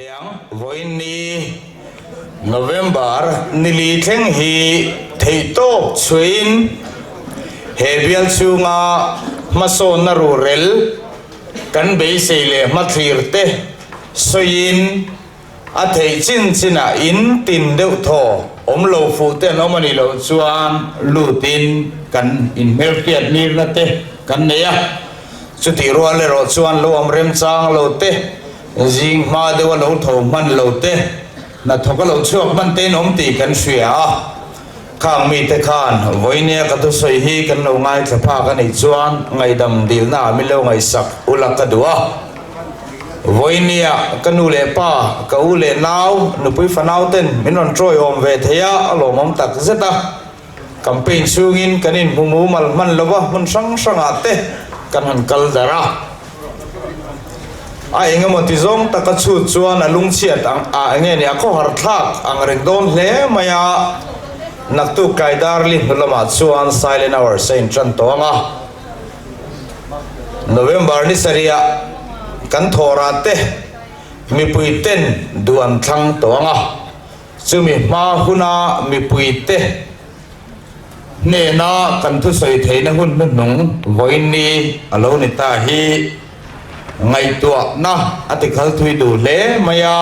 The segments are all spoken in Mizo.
teh ang. Vawiin ni November nili thleng hi theihtawp chhuiin he bial chhunga hmasawnna ruhrel kan beisei leh hmathlir te sawiin a theih chin chinah in tin deuh thaw awm lo fuh te an awm a nih loh chuan lutin kan inhmelhriat nirna te kan nei a. Chutih rual erawh chuan lo awm remchang lo te, zing hma deuha lo tho hman lo te, hnathawka lo chhuak hman te in awm tih kan hria a. Khang mite khan vawinia ka thusawi hi kan lo ngaithla phak a nih chuan ngaihdam dilna ah min lo ngaihsak ula ka duh a. Vawinia ka nu leh pa, ka u leh nau, nupui fanau ten min rawn tawiawm ve thei a, a lawmawm tak zet a. Campaign chhungin kan inhmu mumal hman lo va, hmun hrang hrangah te kan han kal darh a. A engemaw ti zawng taka chhut chuan a lungchhiat ang a enge ni a khawhar thlak ang reng dawn hle mai a. Naktuk tlai darli hnu lamah chuan silent hours a intan tawh ang a. November ni sarihah kan thawhrah te mipui ten duh an thlang tawh ang a. Chumi hma huna mipuite hnena kan thusawi theihna hun hnuhnung vawiin a lo ni ta hi ngaihtuahna a tikhal thui duh hle mai a.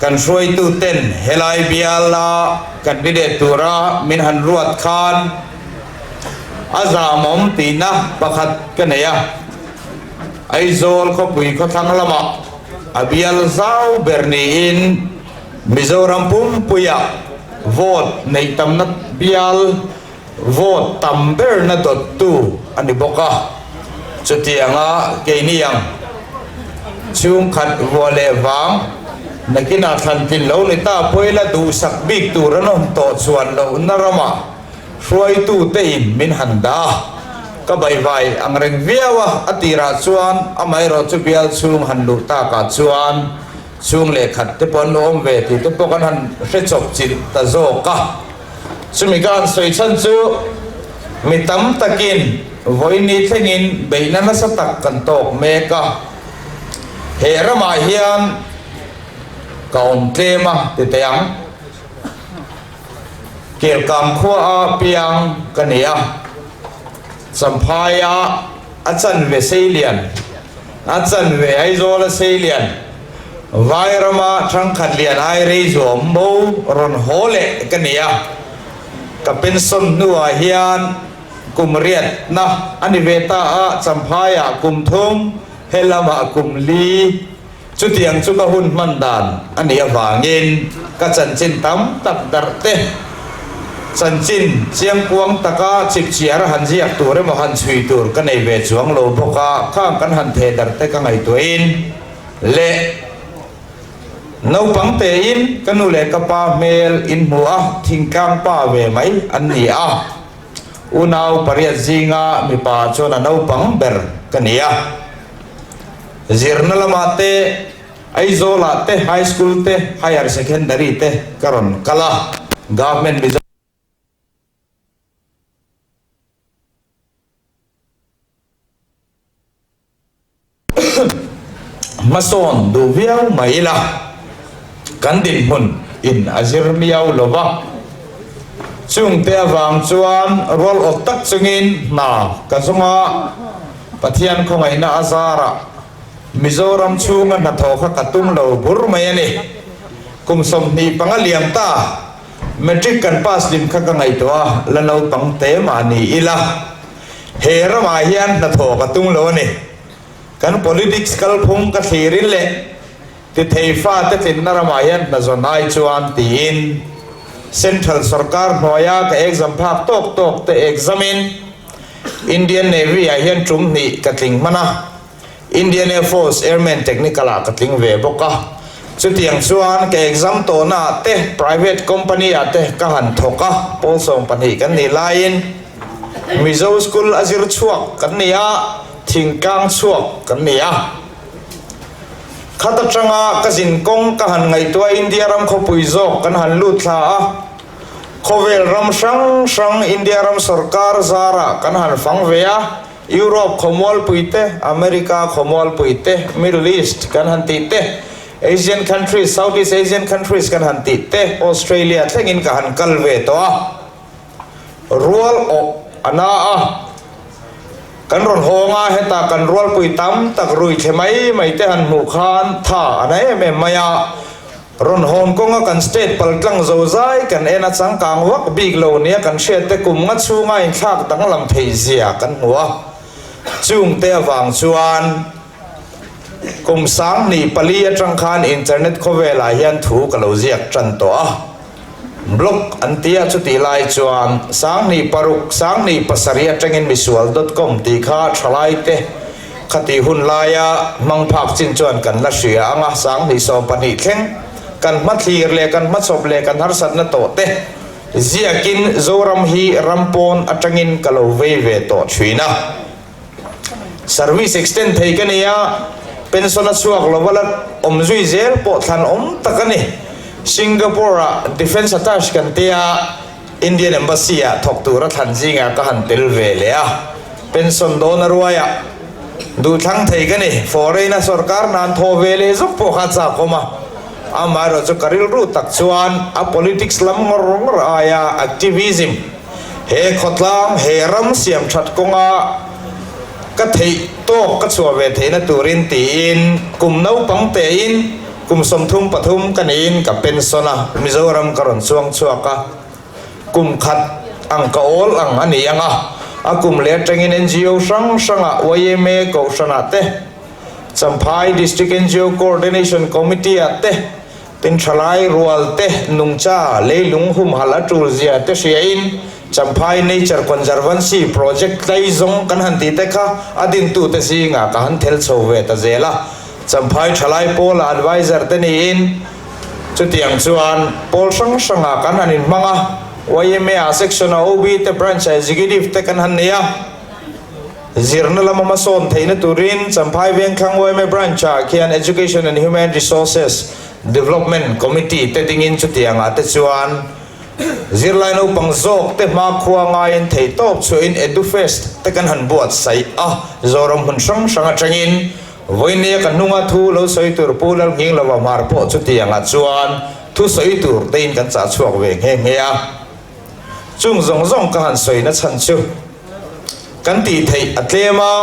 Kan hruaituten helai biala candidate tura min han ruat khan a zamawm tihna pakhat ka nei a. Aizawl khawpui khawthlang lamah a bial zau ber niin, Mizoram pumpuia vote neih tamna bial vote tam berna dawttu a ni bawk a. Chutianga keini ang chhungkhat vua leh vang nakinah thlan tlin lo ni ta pawila duhsak bik tur an awm tawh chuan lohna ramah hruaitute in min han dah a. Ka baihvai ang reng viau a, a tirah chuan amaherawhchu bial chhung han luh takah chuan Chhung leh khat te pawh an lo awm ve tih te pawh kan han hre chawp chilh ta zawk a. Chumi ka han sawi chhan chu mi tam takin vawiini thlengin beihna nasa tak kan tawk mek a. He ramah hian ka awm tlem a ti teh ang. Kelkam khua a piang ka ni a, Champhaia a chanve seilian. A chanve Aizawl a seilian, Vairama thangkhat lian ai rei zuam bo rawn haw leh ka ni a. Ka pension hnuah hian kum riatna a ni ve ta a, Champhaiah kum thum, helamah kum li. Chutiang chu ka hun hman dan a nih avangin ka chanchin tam tak darh te, chanchin chiangkuang taka chipchiar a han ziak tur emaw han chhui tur ka nei ve chuang lo bawk a, khang kan han theh darh te ka ngaihtuahin leh naupang tein ka nu leh ka pa hmel in hmu a, thingtlang pa ve mai an ni a, unau pariat zinga mipa chuan a naupang ber ka ni a. Zirna lamah te, Aizawlah te, High School te, Higher Secondary te ka rawn kal a, Government Mizo. Hmasawn duh viau mai ila, kan dinhmun in a zir miau lo va. Chungte avang chuan rual awt tak chungin hna ka zawng a. Pathian khawngaihna a zarah Mizoram chhunga hnathawh kha ka tum lo bur mai a ni. Kum 25 liam ta Matric kan pass lim kha ka ngaihtuah a, la naupang te mah ni ila he ramah hian hnathawh ka tum lo a ni. Kan politics kalphung ka thlirin leh tithei fate tlinna ramah hian hnazawn ai chuan tiin Central sorkar hnuaia ka exam phak tawk tawk te exam in Indian Navy ah hian tum hnih ka tling hman a, Indian Air Force Airman Technical ah ka tling ve bawk a. Chutiang chuan ka exam tawhna ah te private company ah te ka han thawk a, pawl 12 kan nih laiin Mizo school a zir chhuak kan ni a, thingtlang chhuak kan ni a. Khat atanga ka zin kawng ka han ngaihtuah India ram khawpui zawk kan han lut thla a. Khawvel ram hrang hrang India ram sorkar zarah kan han fang ve a, Europe khawmualpui te, America khawmualpui te, Middle East kan han tih te, Asian countries, South East Asian countries kan han tih te, Australia thlengin ka han kal ve tawh a. Rual awh a na a. Kan rawn hawng a, heta kan rualpui tam tak rui thle mai mai te han hmuh khan tha a na em em mai a. Rawn hawn kawnga kan state paltlang zozai kan en a changkang vak bik lo nia kan hriat te kum nga chhunga inthlak danglam theih zia kan hmu a. Chungte avang chuan kum 2004 atang khan internet khawvelah hian thu ka lo ziak tan tawh a. Blog an ti a, chutih lai chuan 2006, 2007 atangin misual dot com tih kha thalaite khatih hun laia hmang phak chin chuan kan la hria ang a, 2012 thleng kan hmathlir leh kan hmachhawp leh kan harsatna tawh te ziakin Zoram hi ram pawn atangin ka lo vei ve tawh thin a. Service extend thei ka nei a, pension a chhuak lova la awm zui zel pawh thlan awm tak a ni. Singapore ah Defence Attache kan tia Indian Embassy ah thawk tura thlan zingah ka han tel ve leh a, pension dawn a ruai ah duhthlang thei ka ni. Foreign a sorkar nan thaw ve leh zawk pawh kha a chak awm a, amaherawhchu ka rilru tak chuan a politics lam ngawr ngawr aia activism, He khawtlang, he ram siam that kawnga ka theih tawk ka chhuah ve theihna turin tiin kum naupang tein kum 33 ka neiin ka pension a, Mizoram ka rawn chuang chhuak a, kum khat ang ka awl ang a ni ang a, a kum leh atangin NGO hrang hrangah yma Kohhranah te, Champhai District NGO Coordination Committee-ah te, Tin thalai rual te nungcha leilung humhalh a tul zia te hriain Champhai Nature Conservancy Project tlai zawng kan han tih te kha a dintute zingah ka han thel chho ve ta zel a. Champhai thalai pawla advisor te niin chutiang chuan pawl hrang hrangah kan han inhmang a, yma ah section a OB te branch ah executive te kan han nei a. Zirna lama hmasawn theihna turin Champhai Vengthlang yma Branch-ah khian Education and Human Resources Development Committee te dingin chutiangah te chuan zirlai naupang zawk te hmakhua ngaiin theihtawp chhuahin Edufest te kan han buatsaih a, Zoram hmun hrang hrang atangin vawinia ka hnunga thu lo sawi tur Pu Lalnghinglova Hmar pawh chutiangah chuan thu sawi tur tein kan chah chhuak ve nghe nghe a. Chung zawng zawng ka han sawi na chhan chu kan tih theih a tlem a,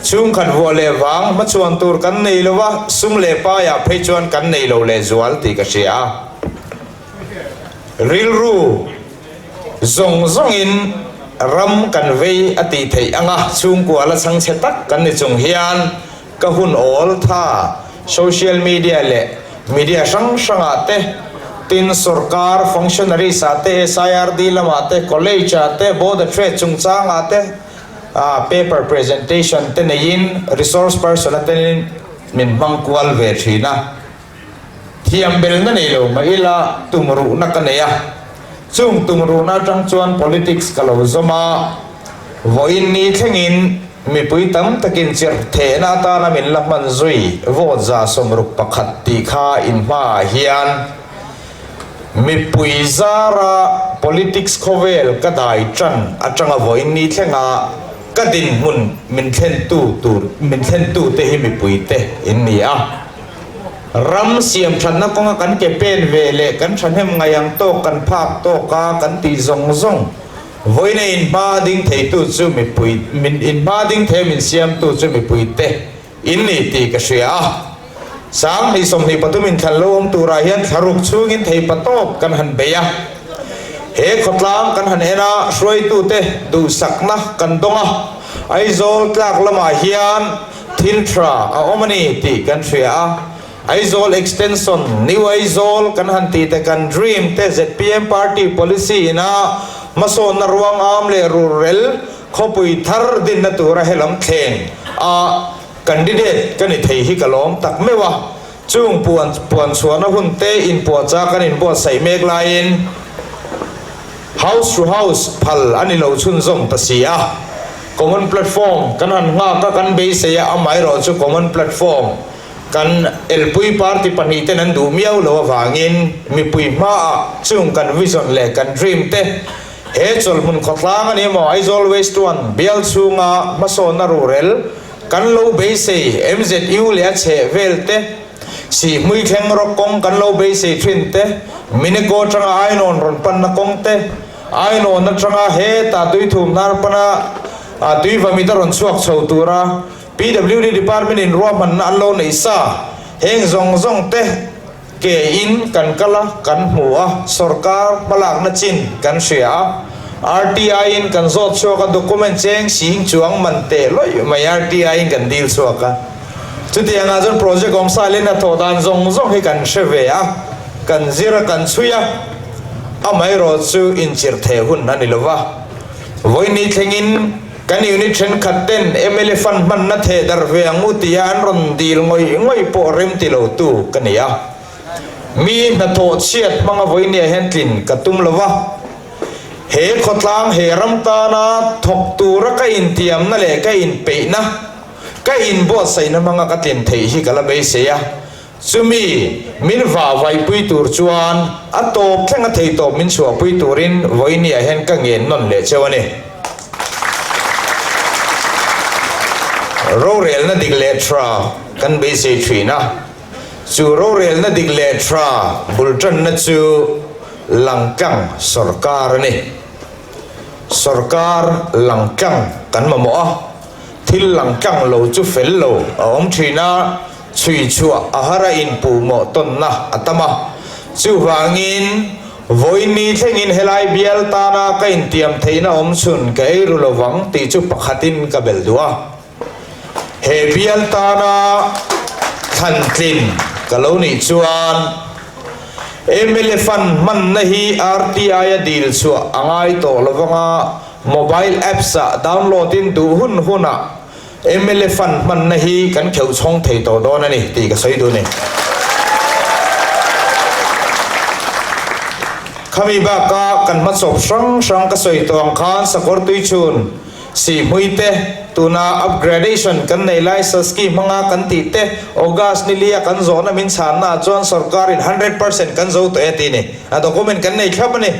chhungkhat vuah leh vang hmachhuan tur kan nei lo a, sum leh paiah phei chuan kan nei lo leh zual tih ka hria a. Rilru zawng zawngin ram kan vei a tih theih ang a, chhungkua la chhangchhe tak kan ni chung hian Ka hun awl tha social media leh media hrang hrangah te, tin sorkar functionaries ah te, SIRD lamah te, college ah te, border trade chungchangah te paper presentation te neiin resource person atenin min hmang kual ve thin a. Thiam belna nei lo mah ila tumruhna ka nei a, chung tumruhna atang chuan politics ka lo zawm a, vawiin ni thlengin mipui tam takin chirh thehna atana min la hman zui vote 61 tih kha in hmaah hian mipui zara politics khawvel ka dai tan atanga vawiin ni thlenga ka dinhmun min thlentu tur min thlentu te hi mipuite in ni a. Ram siam thatna kawnga kan ke pen ve leh kan thahnem ngaih ang tawk kan phak tawk a kan tih zawng zawng vawiina inhma ding theitu chu mipui min inhma ding thei min siamtu chu mipuite in ni tih ka hria a. 2023 inthlan lo awm turah hian thlaruk chhungin thei patawp kan han bei a. He khawtlang kan han en a, hruaitute duhsakna kan dawng a. Aizawl tlak lamah hian Thil tha a awm a ni tih kan hria a, Aizawl Extension, New Aizawl kan han tih te kan dream te zpm party policy ina hmasawnna ruang am leh rurel khawpui thar dinna tura helam thleng a candidate ka ni thei hi ka lawm tak meuh a, chung puan puan chhuahna hun te inpuahchah kan inbuatsaih mek laiin House to house phal a ni lo chhunzawm ta si a, common platform kan han nghak a, kan beisei a, amaherawhchu common platform kan elpui party pahnih ten an duh miau lo avangin mipui hmaah chung kan vision leh kan dream te he chawlhmun khawtlang a ni emaw Aizawl West One bial chhunga hmasawnna ruhrel kan lo beisei MZU leh a chhehvel te. Sihhmui thleng rawk kawng kan lo beisei thin te, Mineko atanga Ainawn rawn panna kawng te, Ainawn atanga hetah tuithum hnar pana tuivamit a rawn chhuak chho tura PWD Department in ruahmanna an lo neih sa, heng zawng zawng te ke in kan kal a, kan hmu a, sorkar hmalakna chin kan hria a, RTI in kan zawt chhuak a, document cheng sing chuang man teh lawih mai RTI in kan dil chhuak a. Chutiangah chuan project awm sa leh hnathawh dan zawng zawng hi kan hre ve a, kan zir a, kan chhui a, amaherawh chu inchirh theh hun a ni lo va. Vawiini thlengin kan unit thenkhat ten mla fund hmanna theh darh ve ang u tia an rawn dil ngawih ngawih pawh rem ti lo tu ka ni a. Mi hnathawh chhiat hmanga vawiiniah hian tlin ka tum lo va. He khawtlang he ram tana thawk tura ka intiamna leh ka inpeihna, Ka inbuatsaihna hmanga ka tlin theih hi ka la beisei a, chumi min vahvaihpui tur chuan a tawp thleng a thei tawp min chhuahpui turin vawiiniah hian ka ngen nawn leh cheu a ni. Rorelna dik leh tha kan beisei thin a, chu rorelna dik leh tha bul tanna chu langtlang sawrkar a ni. Sawrkar langtlang kan mamawh a, thil langtlang lo chu fel lo a awm thin a, chhui chhuah a har a inpuhmawh tawnna a tam a. Chuvangin, vawiini thlengin helai bial tana ka intiam theihna awm chhun ka ei ru lovang tih chu pakhatin ka bel duh a. He bial tana thlantlin ka lo nih chuan mla fund hmanna hi RTI a dil chhuah a ngai tawh lo vanga mobile apps ah download in duh hun hunah mla fund hmanna hi kan kheuh chhawng thei tawh dawn a ni tih ka sawi duh a ni. Khami baka kan hmachawp hrang hrang ka sawi tawh ang khan Sakawr Tuichhun Sihhmui te, tuna upgradation kan nei lai Saski hmanga kan tih te, August ni lia kan zawhna min chhanna ah chuan sorkarin 100% kan zo tawh e tih ni. A document kan nei thlap a ni.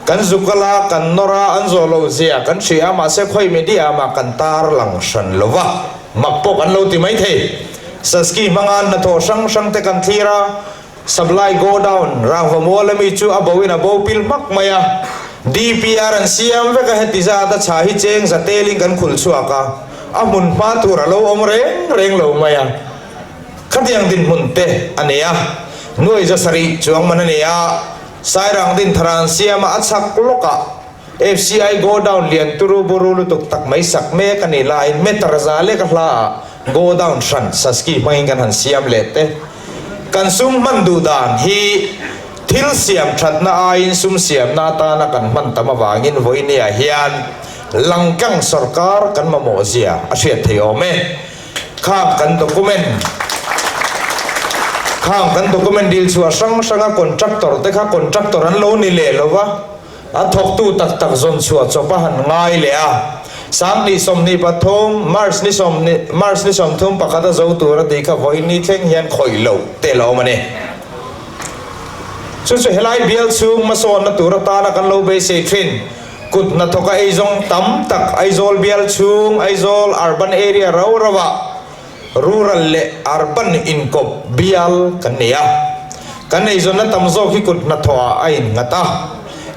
Kan zukal a, kan nawr a, an zawh loh zia kan hria a, mahse khawi media mah kan tar lang hran lo va, mak pawh kan lo ti mai thei. Saski hmanga hnathawh hrang hrang te kan thlir a, Supply godown rangva mual ami chu a bo in a bo pil hmak mai a, DPR an siam vek a, heti zat a chha hi cheng za telin kan khul chhuak a, a hmun hma tur a lo awm reng reng lo mai a, khatiang dinhmun te a nei a, nuai za sarih chuang man a nei a, Sairang dinthar an siam a, a chhak lawkah FCI godown lian turu buru lutuk tak mai sak mek a nih laiin meter za lek a hla ah godown hran Saski hmangin kan han siam leh te. Kan sum hman duh dan hi thil siam thatna aiin sum siamna atana kan hman tam avangin vawinia hian langtlang sawrkar kan mamawh zia a hriat thei awm e. Khang kan document Khang kan document dil chhuah hrang hranga contractor te kha contractor an lo ni leh lo va. A thawktu tak tak zawn chhuah chawp a han ngai leh a. 2024 March ni sawmhnih March ni 31 a zo tur a tih kha vawiin ni thleng hian khawih loh te la awm a ni. Chu chu helai bial chhung hmasawnna tur atana kan lo beisei thin. Kut hnathawka eizawng tam tak Aizawl bial chhung Aizawl Urban Area rau rauah Rural leh urban inkawp bial kan nei a, kan eizawnna tam zawk hi kut hnathawhah a innghat a.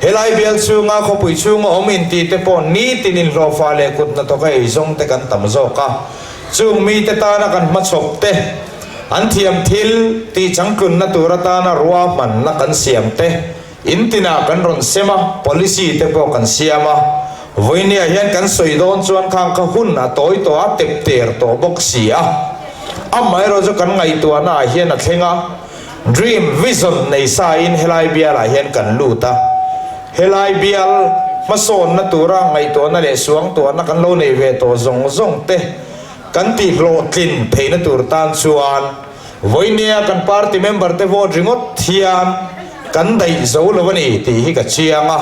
Helai bial chhunga khawpui chhunga awm inti te pawh nitin inhlawhfa leh kut hnathawka eizawng te kan tam zawk a. Chung mite tana kan hmachhawp te, an thiam thil tih changtlunna tur atana ruahmanna kan siam te, In tinah kan rawn sem a, policy te pawh kan siam a. Vawinia hian kan sawi dawn chuan khang kha hun a tawi tawh a, tep ter tawh bawk si a. Amaherawh chu kan ngaihtuahna ah hian a thleng a, dream, vision nei sa in helai bial ah hian kan lut a. Helai bial hmasawnna tura ngaihtuahna leh suangtuahna kan lo nei ve tawh zawng zawng te kan tih hlawhtlin theihna tur tan chuan Vawinia kan party member te vote ringawt hian kan daih zo lo a ni tih hi ka chiang a,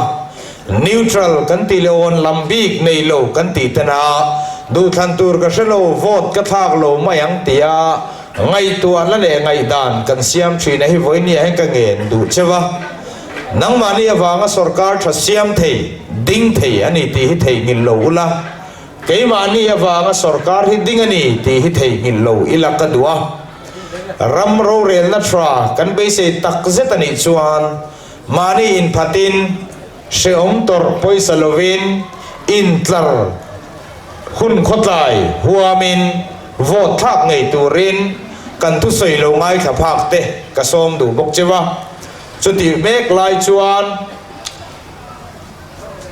neutral kan tih leh awn lam bik nei lo kan tih ten a, duhthlan tur ka hre lo, vote ka thlak lo mai ang tia ngaihtuahna leh ngaihdan kan siam thin a hi vawinia hian ka ngen duh cheu a, nangmahni avanga sorkar tha siam thei, ding thei a ni tih hi theihnghilh lo ula. Keimahni avanga sorkar hi ding a ni tih hi theihnghilh lo ila ka duh a. Ram rorelna tha kan beisei tak zet a nih chuan mahni inphatin hrehawm tawrh pawisa lovin intlar hun khawtlai huamin vote thlak ngei turin kan thusawi lo ngaithla phak te ka sawm duh bawk cheu a. Chutih mek lai chuan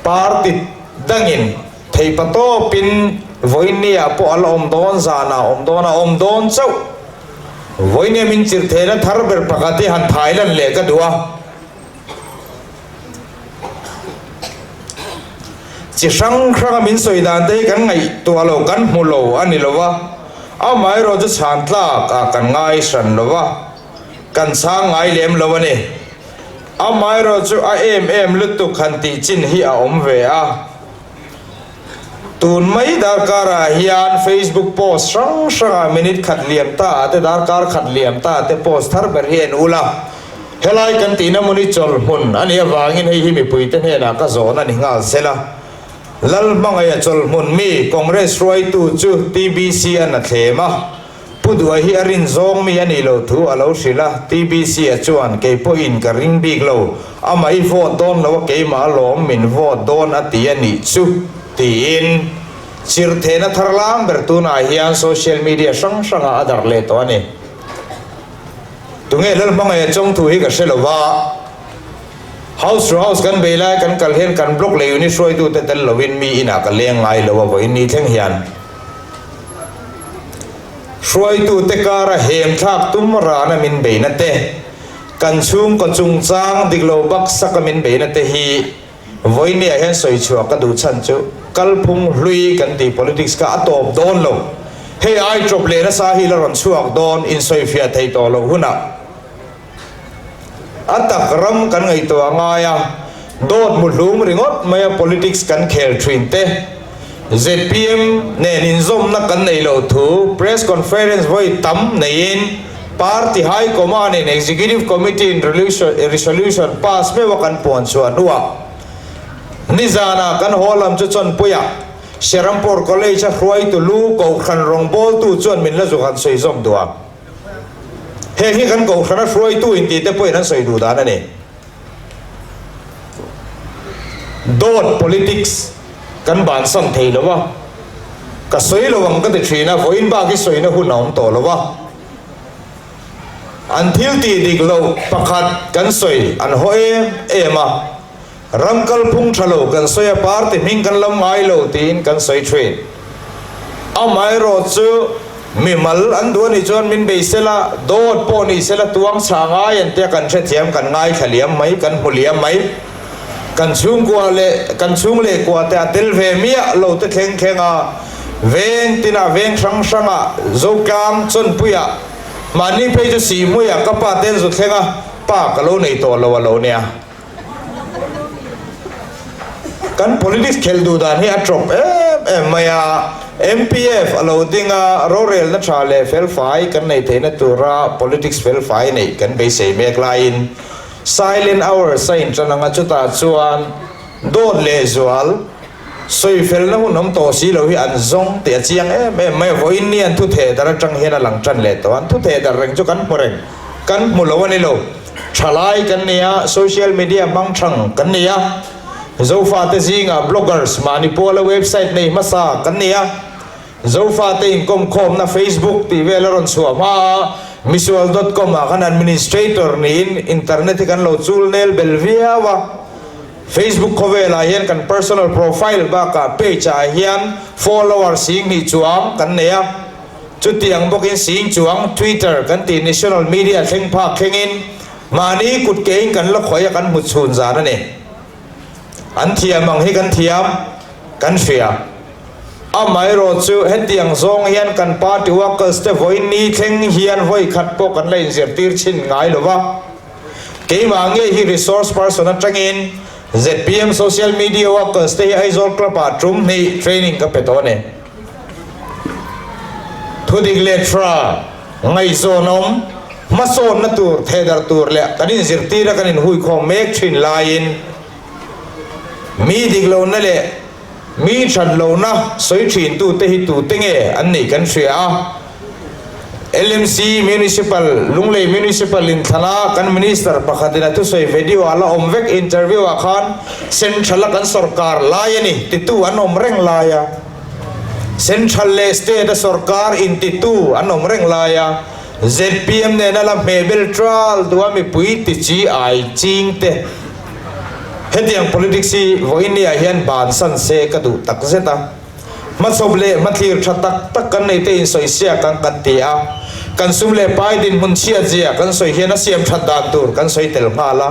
party dangin Theipa tawpin vawinia pawh a la awm dawn, zanah a awm dawn, a awm dawn chauh. Vawinia min chirh theihna thar ber pakhat hi han thai lan leh ka duh a. Chi hrang hranga min sawi dan te hi kan ngaihtuah lo, kan hmu lo a ni lo va, amaherawhchu chhan tlak ah kan ngai hran lo va, kan chhang ngai lem lo a ni. Amaherawhchu a em em lutuk han tih chin hi a awm ve a. Tun mai darkarah hian Facebook post hrang hrangah minute khat liam ta ah te darkar khat liam ta ah te post thar ber hi en ul a. Helai kan tihna hmun hi chawlhmun a nih avangin hei hi mipuite hnenah ka zawn a ni nghal sel a. Lalhmangaih a chawlhmun mi Congress hruaitu chu TBC an a thlem a. Pu Duai hi a rin zawng mi a nih loh thu a lo hrilh a, TBC-a chuan kei pawhin ka ring bik lo, amah i vote dawn lo a keimah alawm min vote dawn a ti a nih chu, tiin chirhthehna thar lang ber tunah hian social media hrang hrangah a darh leh tawh a ni. Tunge Lalhmangaih a chawng thu hi ka hre lo va, house to house kan bei lai kan kal hian kan block leh unit hruaitute tel lovin mi inah ka leng ngai lo a vawiin ni thleng hian. Hruaitute kara hem thlak tum rana min beina te, kan chhungkaw chungchang dik lo baksaka min beina te hi vawinia hian sawi chhuah ka duh chhan chu kalphung hlui kan tih politics kha a tawp dawn lo. Hei ai tawp leh nasa hi la rawn chhuak dawn insawifiah thei tawh loh hunah. A tak ram kan ngaihtuah a ngai a, dawt mu hlum ringawt maia politics kan khel thin te, zpm nen inzawmna kan neih loh thu press conference vawi tam neiin party high command in executive committee in resolution pass meuh a kan puan chhuah hnuah nizanah kan haw lam chu chawnpuiah Serampore College a hruaitu lu Kohhran rawngbawltu chuan min la zuk han sawi zawm duh a. Heng hi kan kohhrana hruaitu intih te pawhin an sawi duh dan a ni. Dawt politics kan bansan thei lo a, ka sawi lo ang ka ti thin a, vawiin bak hi sawina hun a awm tawh lo a. An thil tih dik loh pakhat kan sawi an haw em em a, Ram kalphung tha lo kan sawi a, party hming kan lam ngai lo tiin kan sawi thin. Amaherawh chu mimal an duh a nih chuan min bei sela, dawt pawh ni sela tuang chhah ngai an tia kan hrethiam kan ngaithla liam mai, kan hmu liam mai. Kan chhungkua leh kan chhung leh kua te a tel ve miah lo te thleng thleng a, veng tinah veng hrang hrangah Zotlang Chawnpuiah mahni phei chu Sihhmuiah ka pa te an zu thleng a, pa ka lo nei tawh lo a lo nia. Kan politics khelh duh dan hi a tawp em em mai a, MPF a lo ding a, rorelna tha leh felfai kan neih theihna tura politics felfai neih kan beisei mek laiin silent hours a intan ang a, chutah chuan dawt leh zual sawifelna hun awm tawh si lo hi an zawng tih a chiang em em mai a, vawiin ni an thutheh dar atang hian a lang tan leh tawh a, an thutheh dar reng chu kan hmu reng, kan hmu lo a ni lo. Thalai kan ni a, social media hmang thang kan ni a, Zofate zingah bloggers mahni puala website nei hmasa kan ni a, Zofate inkawmkhawmna Facebook tih vel a rawn chhuah hma a, misual dot com ah khan administrator niin internet hi kan lo chul nel bel viau a, Facebook khawvelah hian kan personal profile bakah page ah hian follower 2000 chuang kan nei a. Chutiang bawkin sing chuang Twitter kan tih national media thleng phak thlengin mahni kut kein kan la khawih a kan hmu chhun zan a ni. An thiam ang hi kan thiam, kan hria. Amaherawh chu hetiang zawng hian kan party workers te vawiin ni thleng hian vawi khat pawh kan la inzirtir chhin ngai lo va. Keimah ngei hi resource person atangin zpm social media workers te hi Aizawl Club ah tum hnih training ka pe tawh a ni. Thudik leh tha ngaihzawnawm hmasawnna tur thehdarh tur leh kan inzirtir a kan inhuikhawm mek thin laiin mi dik lohna leh mi that lohna sawi thin tute hi tute nge an nih kan hria a. LMC Municipal, Lunglei Municipal inthlana kan Minister pakhatin a thusawi video a la awm vek interview ah khan Central a kan sorkar lai a ni titu an awm reng lai a, Central leh State a sorkar intitu an awm reng lai a, zpm nena la hmehbel tral duh a mipui ti chi ai ching te hetiang politics hi vawiinniah hian bansan se ka duh takzet a. Hmachhawp leh hmathlir tha tak tak kan nei te insawi siak ang kan ti a, kan sum leh pai dinhmun chhiat zia kan sawi hian a siam that dan tur kan sawi tel nghal a.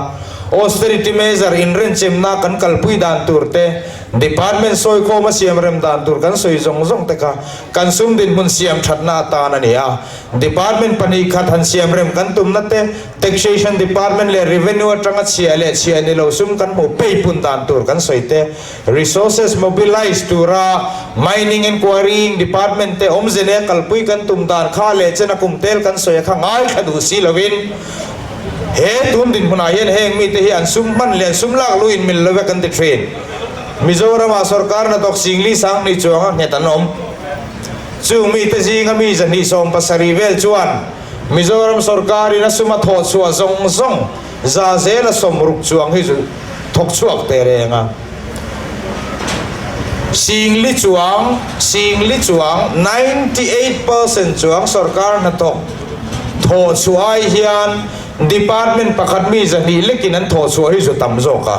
Austerity measure inrenchemna kan kalpui dan tur te, department sawikhawm a siam rem dan tur kan sawi zawng zawng te kha kan sum dinhmun siam thatna atan a ni a. Department 2 khat han siam rem kan tumna te, Taxation department leh revenue atanga chhia leh chhia ni lo sum kan hmuh peipun dan tur kan sawi te, Resources mobilise tura Mining and Quarrying Department te awmze leh kalpui kan tum dan kha leh chena kum tel kan sawi a kha ngaithla duh si lovin he tun dinhmunah hian heng mite hi an sum hman leh an sum lak lu inmil lo ve kan ti thin. Mizoramah sorkar hnathawk 10,000 20 chuanga nghet an awm. Chung mite zinga mi 270 vel chuan Mizoram sorkarin a sum a thawh chhuah zawng zawng 60% chuang hi chu thawk chhuak teh reng a. 40,000 chuang, 40,000 chuang, 98% chuang sorkar hnathawk thawh chhuah ai hian department pakhat mi 200 lekin an thawh chhuah hi chu tam zawk a.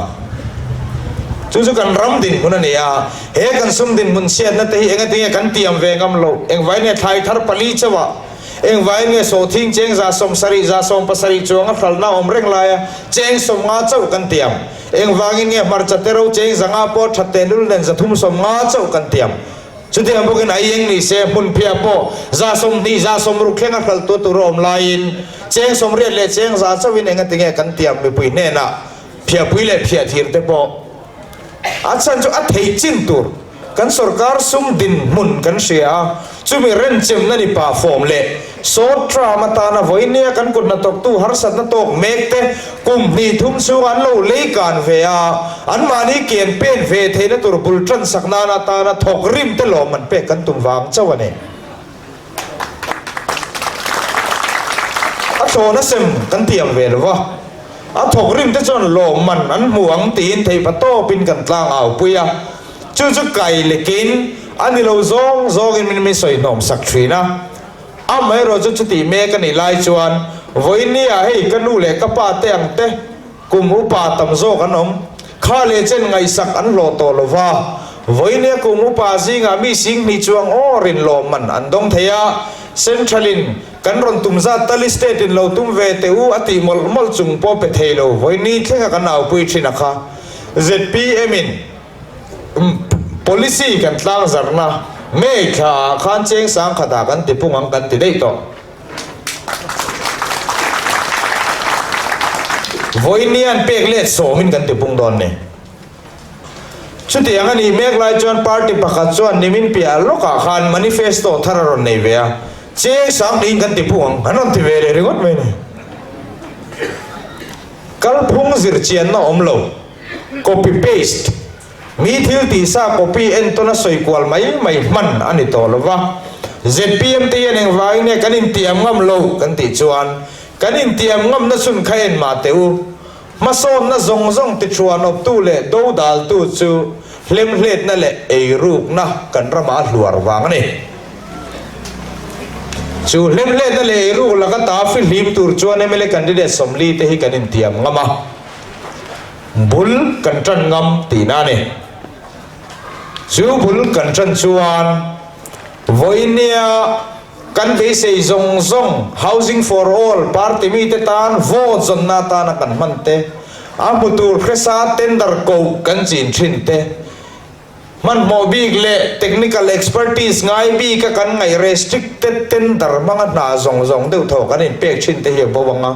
Chu chu kan ram dinhmun a ni a. He kan sum dinhmun chhiatna te hi engatinge kan tiam ve ngam loh? Engvai nge thlai thar pali chauhah Engvai nge sawhthing cheng 70%, 70% chuang a hralhna awm reng laia cheng 50 chauh kan tiam? Engvangin nge hmarcha te ro cheng 500 pawh that tehlul nen 350 chauh kan tiam? Chutiang bawkin a ieng ni se hmunphiah pawh 20%, 60% thleng a hralh tu tur a awm laiin cheng 80 leh cheng 100 chauhin engatinge kan tiam mipui hnenah phiahpui leh phiahthir te pawh A chhan chu a theih chin tur kan sorkar sum dinhmun kan hria a, chumi renchemna ni pah fawm leh short term atana vawinia kan kut hnathawktu harsatna tawk mek te kum hnih thum chhunga an lo lei kan ve a, anmahni kian pen ve theihna tur bul tan sak nan atana thawk rim te lawm an pek kan tum vang chauh a ni. A thlawhna sem kan tiang ve lo va, a thawk rim te chuan lawmman an hmu ang tiin theihpa tawpin kan tlang au pui a, chu chu kai lekin a ni lo zawng zawngin min min sawi hnawm sak thin a. Amaherawh chu chutih mek a nih lai chuan vawinia hei ka nu leh ka pa te ang te, Kum upa tam zawk an awm. Kha leh chen ngaihsak an hlawh tawh lo va. Vawinia kum upa zingah mi 2000 chuang aw rin lawmman an dawng thei a. Central-in kan rawn tum zat tal i state-in lo tum ve teh u a tih mawlh mawlh chung pawh pe thei lo. Vawini thlenga kan aupui thin a kha. ZPM-in policy kan tlangzarhna May thlaah khan cheng 1000 ah kan ti pung ang kan ti daih tawh. Vawiinian pek let sawmin kan ti pung dawn ni. Chutiang a nih mek lai chuan party pakhat chuan nimin piah lawkah khan manifesto thar a rawn nei ve a, cheng 2000 in kan ti pung ang an rawn ti ve leh ringawt mai ni. Kalphung zirchianna awm lo, copy paste. Mi thil tihsa copy entawn a sawi kual mai mai hman a ni tawh lo va. Zpm te hian engvangin nge kan intiam ngam lo kan tih chuan kan intiam ngamna chhun kha en mah teh u. Hmasawnna zawng zawng tithuan awptu leh dodaltu chu hlemhletna leh eirukna kan ramah a hluar vang a ni. Chu hlemhletna leh eiruk laka ta fihlim tur chuan mla candidate 40 te hi kan intiam ngam a. Bul kan ṭan ngam tihna a ni. Chu bul kan ṭan chuan vawinia kan beisei zawng zawng Housing for All party mite tan vote zawnna atana kan hman te, a hmu tur hresa tender koh kan chin thin te, hmanhmawh bik leh technical expertise ngai bika kan ngaih restricted tender hmanga hna zawng zawng deuh thaw kan inpek thin te hi a bo ang a.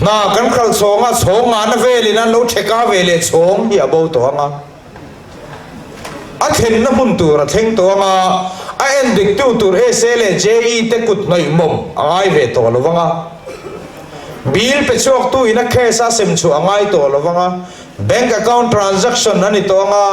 Hna kan khalh chhawng a, chhawng ngahna velin an lo theka ve leh chhawng hi a bo tawh ang a. A thlenna hmun tur a thleng tawh ang a, a en diktu tur SA leh JE te kut hnawih mawm a ngai ve tawh lo vang a. Bill pe chhuaktu in a cash a sem chhuah a ngai tawh lo vang a, bank account transaction a ni tawh ang a.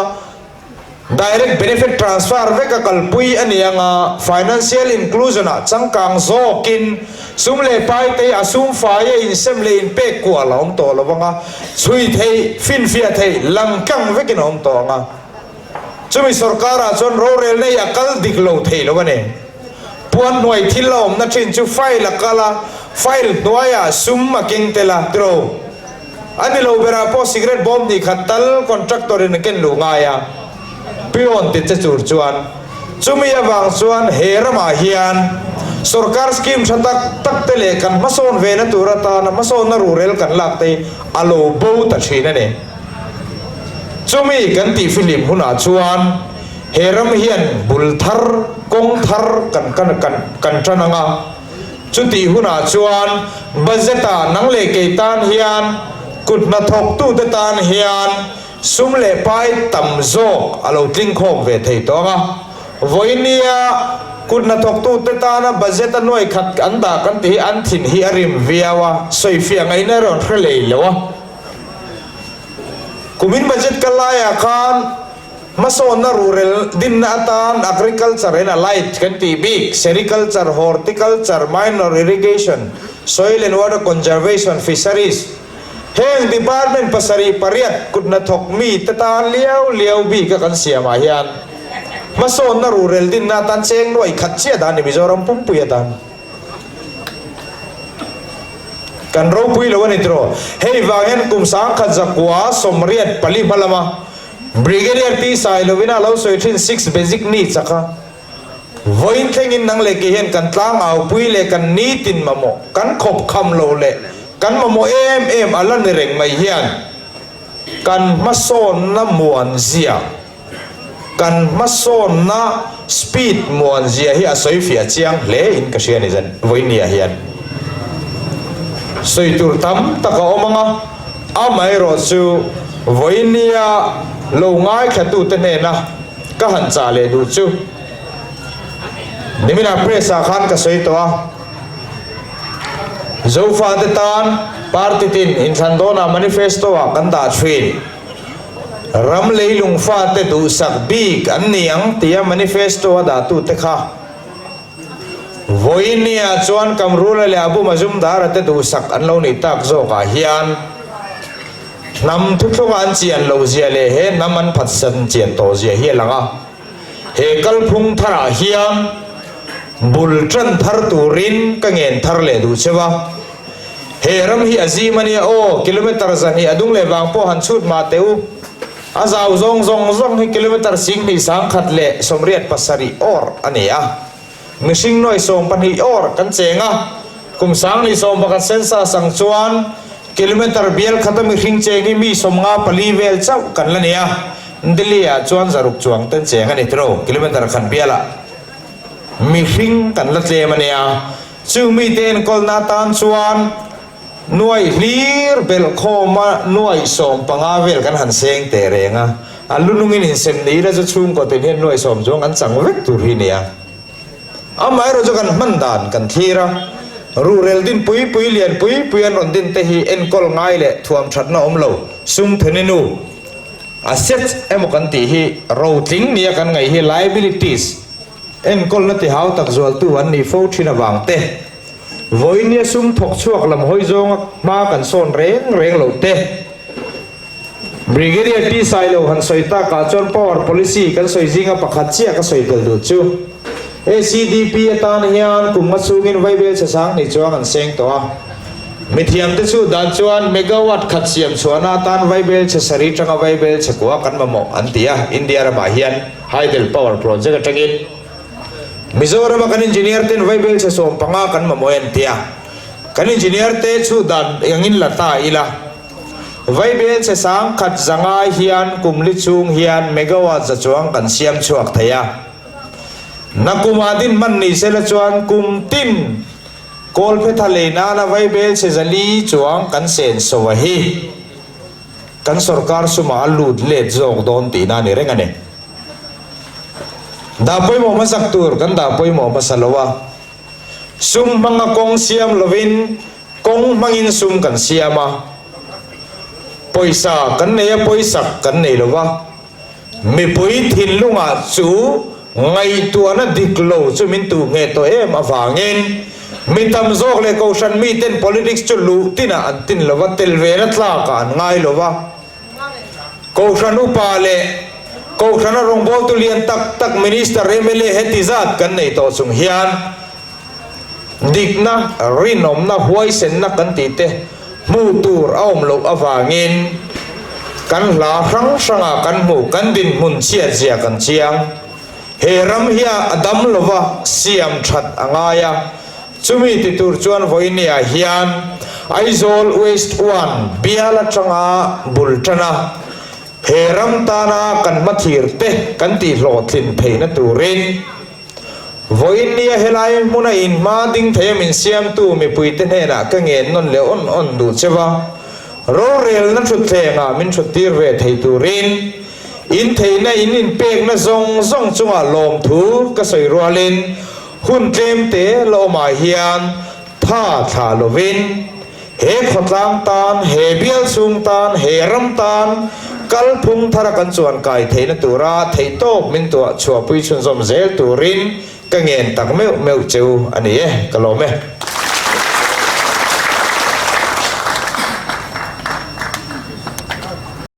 Direct Benefit Transfer vek a kalpui a ni ang a, Financial Inclusion ah changkang zawkin sum leh pai te a sum fai a insem leh inpek kual a awm tawh lo ang a, chhui theih, finfiah theih, langtlang vekin a awm tawh ang a. Chumi sorkar ah chuan rorelna hi a kal dik lo thei lo a ni. Puan hnuai thil a awmna thin chu file a kal a, file hnuaiah sum a keng tel a, tiraw? A ni lo berah pawh cigarette bawm hnih khat tal contractor in a ken luh ngai a, peon ti che tur chuan. Chumi avang chuan he ramah hian sorkar scheme tha tak tak te leh kan hmasawn ve na tur atana hmasawnna ruhrel kan lak te hi a lo bo ta thin a ni. Chumi kan tihfihlim hunah chuan he ram hian bul thar, kawng thar kan kan kan tan ang a. Chutih hunah chuan budget-ah nang leh kei tan hian kut hnathawktute tan hian sum leh pai tam zawk a lo tling khawm ve thei tawh ang a. Vawinia kut hnathawktute tana budget-a nuai khat an dah kan tih hi an thin hi a rim viau a, sawifiah ngaihna erawh an hre lei lo a. Kumin budget kal laiah khan Hmasawnna ruhrel dinna atan Agriculture and Allied kan tih bik, Sericulture, Horticulture, Minor Irrigation, Soil and Water Conservation, Fisheries, heng department 78 kut hnathawk mi te tan liau liau bik a kan siam ah hian hmasawnna ruhrel dinna atan cheng nuaih khat chiah dan ni Mizoram pumpui atan kan ropui lo a ni tiraw? Hei vang hian kum 1984 hma lama Brigadier T Sailovina a lo sawi thin Six Basic Needs a kha vawiin thlengin nang leh kei hian kan tlangaupui leh kan nitin mamawh kan khawp kham lo leh kan mamawh em em a la ni reng mai hian kan hmasawnna muan zia kan hmasawnna speed muan zia hi a sawi fiah chiang hle in ka hria a ni zan vawiin ni ah hian sawi tur tam tak a awm ang a. Amaherawh chu vawinia lo ngaithlatute hnena ka han chah leh duh chu niminah press ah khan ka sawi tawh a, Zofate tan party tin inthlan dawnah manifesto ah kan dah thin. Ram leilung fate duhsak bik an ni ang tia manifesto a dahtute kha Vawinia chuan Kamrula leh Abu Mazumdara te duhsak an lo nih tak zawkah hian hnam thuthlunga an chian loh zia leh he hnam an phatsan chian tawh zia hi a lang a. He kalphung tharah hian bul tan thar turin ka ngen thar leh duh cheu a. He ram hi a zim a nia aw, kilometre zan hi a dung leh vang pawh han chhut mah teh u. A zau zawng zawng zawng hi kilometre 2187 awr a ni a. Mihring nuai 12 awr kan cheng a. Kum 2011 census ang chuan kilometre bial khata mihring cheng hi mi 54 vel chauh kan la ni a. Delhi ah chuan 600 chuang ten cheng a ni tiro kilometre khat bialah mihring kan la tlem a nia. Chu mite enkawlna atan chuan Nuaih hlir belh khawma nuaih 15 vel kan han seng teh reng a, a lu nungin insem ni ila chu chhungkaw tin hian nuaih sawm chuang kan chang vek tur hi nia. Amaherawh chu kan hman dan kan thlir a, ruhrel din pui pui lian pui pui an rawn din te hi enkawl ngai leh thuam thatna awm lo, sum theni nu, assets, emaw kan tih hi rotling nia kan ngaih hi liabilities, Enkawlna tihau tak zualtu an nih fo thin avang te, vawinia sum thawk chhuak lam hawi zawnga hma kan sawn reng reng loh te, Brigadier T Sailo han sawi takah chuan power policy kan sawi zinga pakhat chiah ka sawi tel duh chu. ACDP atan hian kum nga chhungin vaibel chhe 2000 chuang an seng tawh a. Mithiamte chu dan chuan megawatt khat siam chhuahna atan vaibel chhe sarih tanga vaibel chhe kua kan mamawh an ti a, India ramah hian. Hydel Power Project atangin Mizorama kan engineer ten vaibel chhe 15 kan mamawh en tia kan engineer te chu dan engin la ta ila vaibel chhe 1100 hian kum li chhung hian megawatt za chuang kan siam chhuak thei a nakumah din hman ni sela chuan kum tin kawlphetha lei nana vaibel chhe 400 chuang kan senso a hi. Kan sorkar sumah a lut let zawk dawn tihna a ni reng a ni. Dah pawimawh hmasak tur kan dah pawimawh hmasa lo a, sum hmanga kawng siam lovin kawng hmangin sum kan siam a, pawisa kan nei a pawisak kan nei lo va. Mipui thinlungah chu ngaihtuahna dik lo chu min tuh ngheh tawh em avangin mi tam zawk leh kohhran miten politics chu luh tinah an tin lo va, tel vena tlakah an ngai lo va. Kohhran upa leh kohhrana rawngbawltu lian tak tak Minister, mla heti zat kan nei tawh chung hian Dikna, rinawmna, huaisenna kan tih te hmuh tur a awm loh avangin kan hla hrang hrangah kan hmuh, kan dinhmun chhiat zia kan chiang. He ram hi a dam lova siam that a ngai a, chumi ti tur chuan vawinia hian Aizawl West One bial atanga bul tan a, he ram tana kan hmathir te kan tihhlawhtlin theihna turin, Vawiin nia helai hmuna inhma ding thei a min siamtu mipuite hnenah ka ngen nawn leh awn awn duh che va, rorelna thutthlengah min thuttir ve thei turin in theihna in inpekna zawng zawng chungah lawmthu ka sawi rualin hun tlemte la awmah hian tha thlah lovin He khawtlang tan, he bial chhung tan, he ram tan kalphung thara kan chuan kai theihna tura theihtawp min tuah chhuahpui chhunzawm zel turin ka ngen tak meuh meuh cheu a ni e, ka lawm e.